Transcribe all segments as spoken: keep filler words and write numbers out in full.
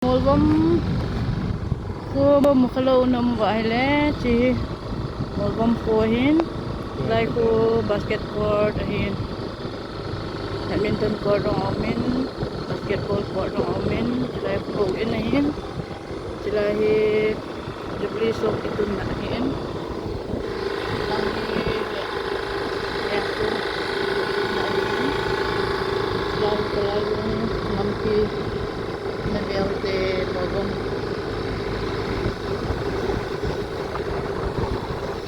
Molvom kho mukhalou nom uva ahile, hiche Molvom kho ahin, lai khu basket court ahin, badminton court jong aumin, basketball court jong aumin, lai khu in ahin, hiche lai hi Jubilee song kitunna ahin. Lang hi, eh, eh, eh, eh, eh, lampi na veu te Molvom.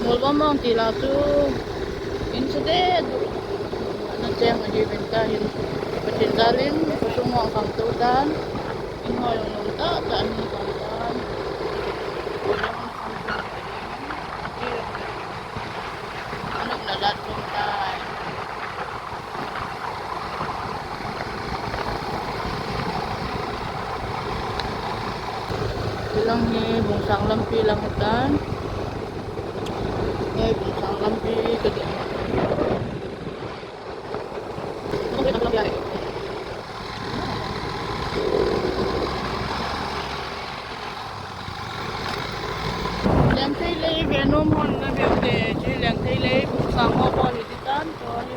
Molvom mong ti la chu in chu de du. Na cheng ahi ven ta hin. Pathen jalin, kusung mong kham to tan. In hoi ong ta ta ni kham tan. Lang hi Bungsang lampi lang tan. Hi Bungsang lampi ka ding. Lengthei lei ve nom hon na veu te, hiche Lengthei lei Bungsang ho bou hi ti tan, tua hi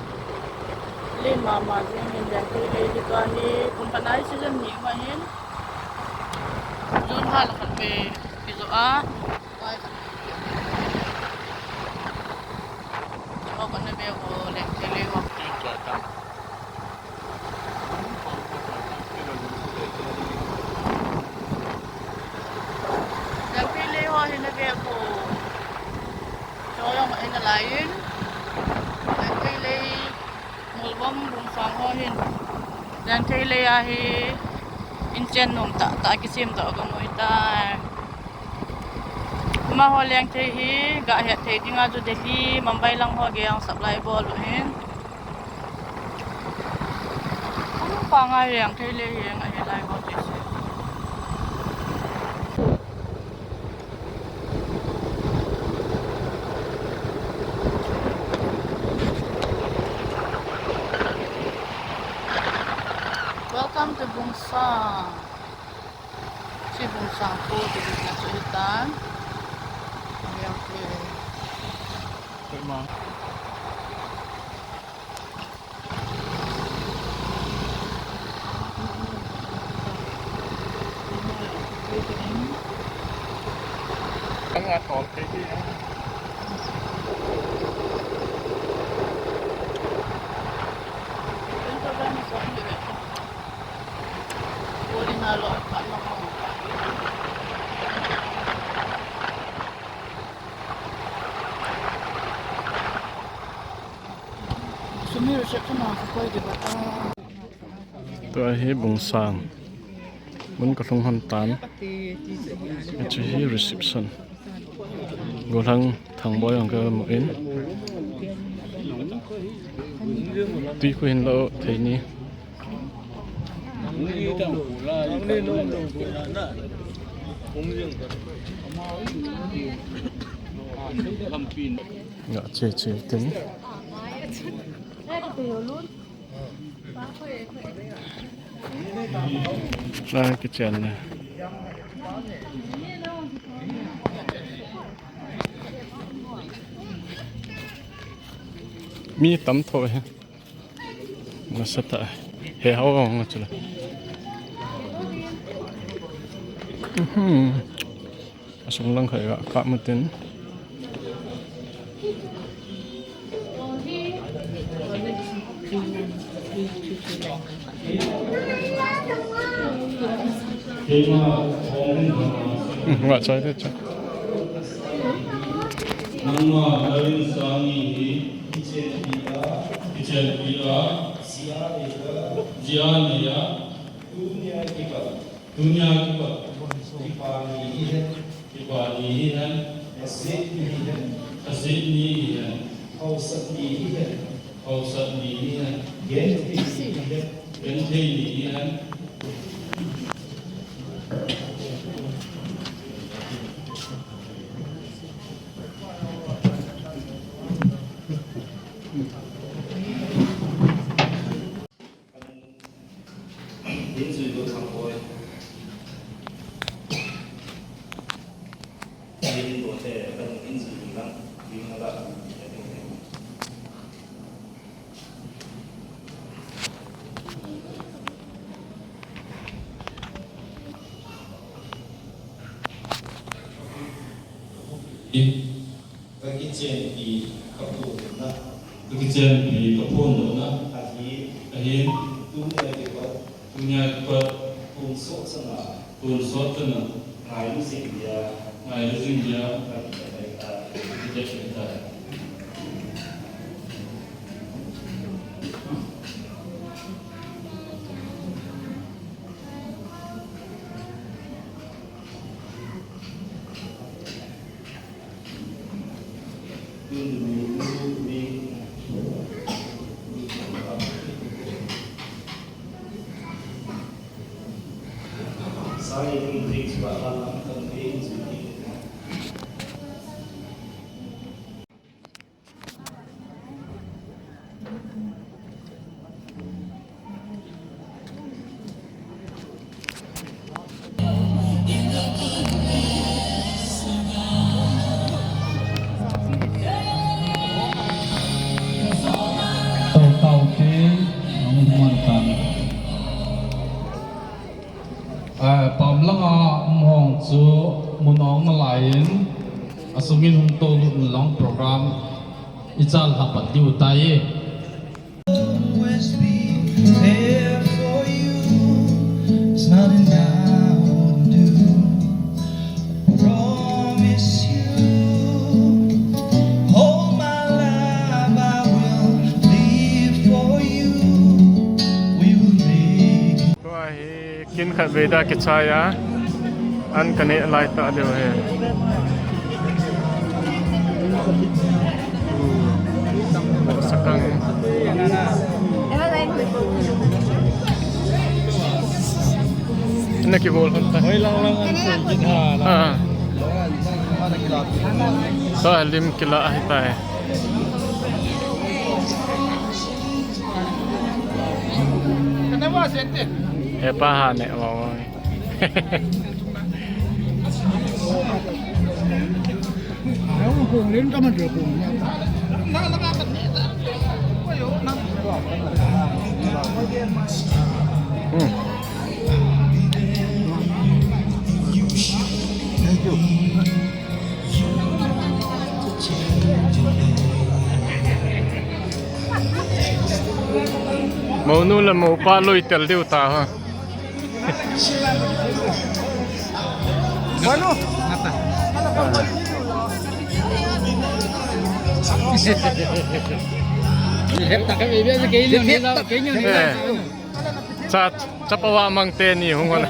len mama jeng in Lengthei lei hi tua hi kum khat na season ni ma hin June lha la khat ve kijo a. Ho khat na veu Lengthei lei ho. Lengthei lei ho hi na veu. Cho jong in alai in. Lengthei lei, Molvom Bungsang ho hin Lengthei lei a hi in chen nom tah tah kisem tah ka mu tai. Amaho Lengthei hi ga het thei dinga chu Delhi, Mumbai lang ho gei a supply bol u hin. Panga Lengthei lei hi ngai lai ho ti se. Welcome to Bungsang. Hiche Bungsang kho ti na chu hitan. Okay. Ang atol kay di. Tua hi Bungsang mun kalhung hon tan. Hiche hi reception. Golhang Thangboi ang kamu in. Tui khu hin lo thei ni. Nga che che tin. Lai kichen ne. Mi tam tho he. Nasa ta. He hao hao nga chula. Mhm. Asung lang khai ga ka mutin. Nga chai te cha. Nangma narin sangi hi kichenpi a, kichenpi a, zia nei a, zia nei a, tunia kipat. Tunia kipat. Kipa ni hi hen. Kipa ni hi hen. Asit ni hi hen. Asit ni hi hen. Hausat ni hi hen. Hausat ni hi hen. Genthei ni hi hen. Genthei ni hi hen. Din zui lo thang koi. Ka kichenpi ka phondohna. Ka kichenpi ka phondohna. Ahi. Ahi. Tunia kipat. Tunia kipat. Tonsot chana. Tonsot chana. Ngailu jing dia. Ngailu jing dia. Ka kichenpi ta. Ka kichenpi ta. Tau tau te, ang human tan. Eh, pam langa um hong chu mun ong nalaiyin, asungin hung tolu nalong program ichal hapat diu tai. Always be there for you. It's nothing I wouldn't do. Promise you, all my life I will live for you. We will make it. Tua hi kin khat vei da kichai a, an ka neh lai ta diu hi. Sakang. Na kibol hon ta. Hoi lang lang an kin ha la. Ah. Tua lim kila ahi tai. Hepa ha ne wa. Hmm. Thank you. Mounu le moupa lui tel diu ta ha. Manu. Hep ta ka baby, kei ni la, kei ni la. Eh. Cha, chapa wa mang teni hung hon.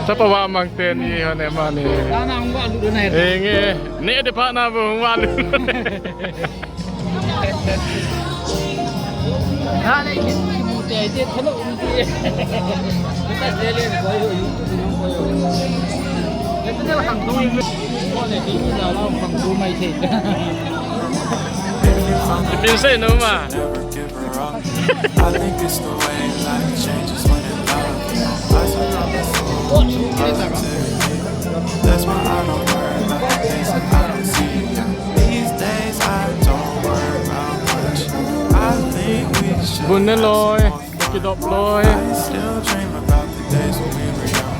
Chapa wa mang teni hon e mani. Enge, ne de pa na bu hung wa lu. Ipi sei no ma. I think it's the way life changes when in love. I surround the soul with positivity. That's why I don't worry about the things that I don't see. These days I don't worry about much. I think we should Bun ne loi, kidop loi. I still dream about the days when we were young.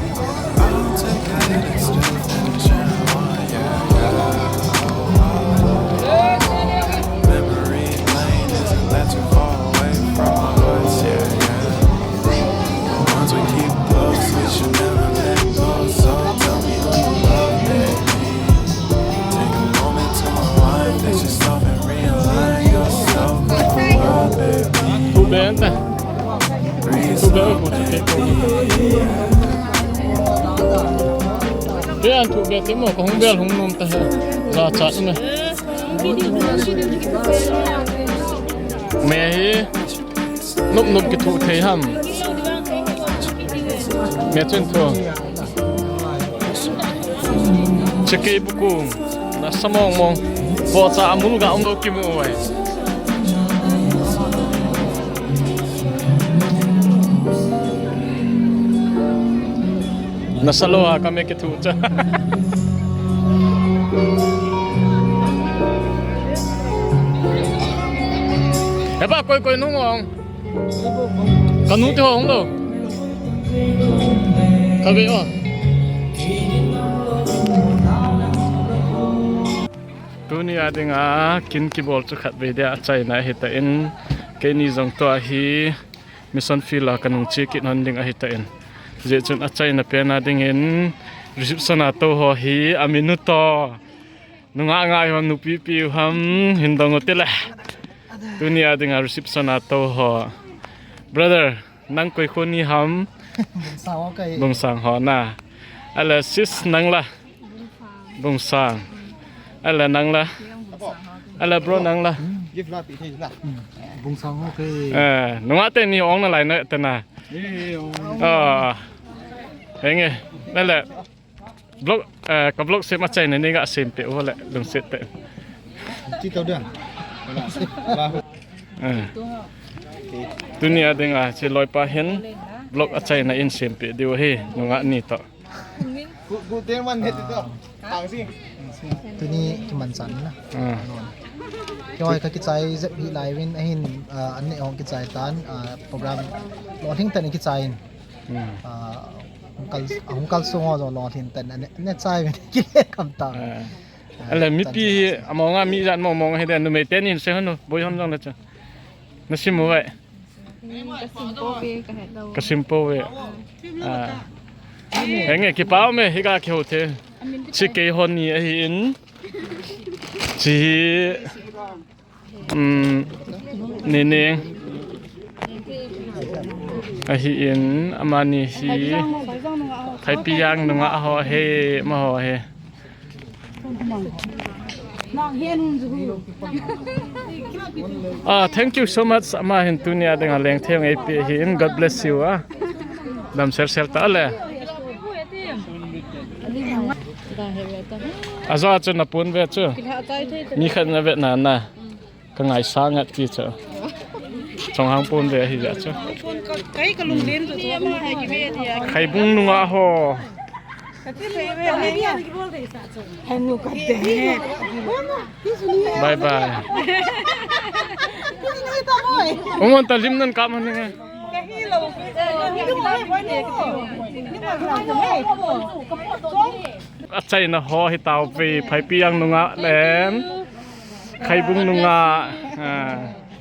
I'll take a hit and still finish in one, yeah, yeah. Memory lane isn't that too far away from our hearts, yeah, yeah. Once we keep close, we should never let go. So tell me who you love, baby. Take a moment to unwind, fix yourself and realign yourself with the world, baby. Breathe slow, baby. Kei an thu be ti mo, ka hung bel hung nom ta he. Za cha na. Me hi. Nop nop kithu thei ham. Me chun thu. Chiki buku. Nasa mong mong. Bocha amul ga um lo kimu ai. Nasa lo a ka me kithu cha. Hepa koi koi nung ong. Ka nu te ho hung lo. Kave o. Tuni a dinga kin kibol chu khatvei dia achaina ahitan, keini jong tua hi mission field a kanung che kit hon ding ahitan. Hijeh chun achaina pen a dingin reception a tou ho hi amin u to. Nungah ngai ham, nupi pi ham, hin dong u tile. Tuni a dinga reception a tou ho. Brother, nang koi kho ni ham? Bungsang ho kai. Bungsang ho na. Ale sis nang la. Bungsang. Ale nang la. Ale bro nang la. Give la pi thei la. Bungsang ho kai. Eh, nungah teni ong nalai na tena. Eh, ong. Ah. Henge. Ale. Vlog, eh, ka vlog sem achaina nei ga sem peh u le, lungset tah in. Chi tau dang. Eh. Tuni a dinga, chi loipa hin vlog achaina in sem peh diu ahi, nungah ni toh. Gu, gu te man he ti toh. Tuni kiman chan na. Ah. Kihoi ka kichai jep hi lai vin ahin, ah, an ne hong kichai tan, ah, program lolhing tah in kichai in. Hmm. Ah, hung kal, hung kal sung ho jong lolhin tan, ane, ane chai vin kile kam ta. Ah. Ah, ale mipi hi among a mi jan mong mong hi den, numei teni hin sei hon u, boi hon jong le chu. Na sim u vai. Hmm, ka sim pouve, ka het lou. Ka sim pouve. Ah. Henge, kipa um e, hi ga kihou thei. Chi kei hon ni ahin. Chi hi Um, Nining. Ahin, amani hi Phaipijang nungah ho hi, amaho hi. Ah, thank you so much. Ama hin tuni a dinga lengthei eipeh ahin, God bless you, ah. Damsel sel tah le. Ajo a chu na pun ve chu. Mi khat na vet na na. Ka ngaisang a ti chu. Chonghang pun ve ahi ja chu. Khaibung nungah ho. Bye bye. Umon ta lim nan kap man nge. Achaina ho hi tauve, Phaipijang nungah le Khaibung nungah, ah,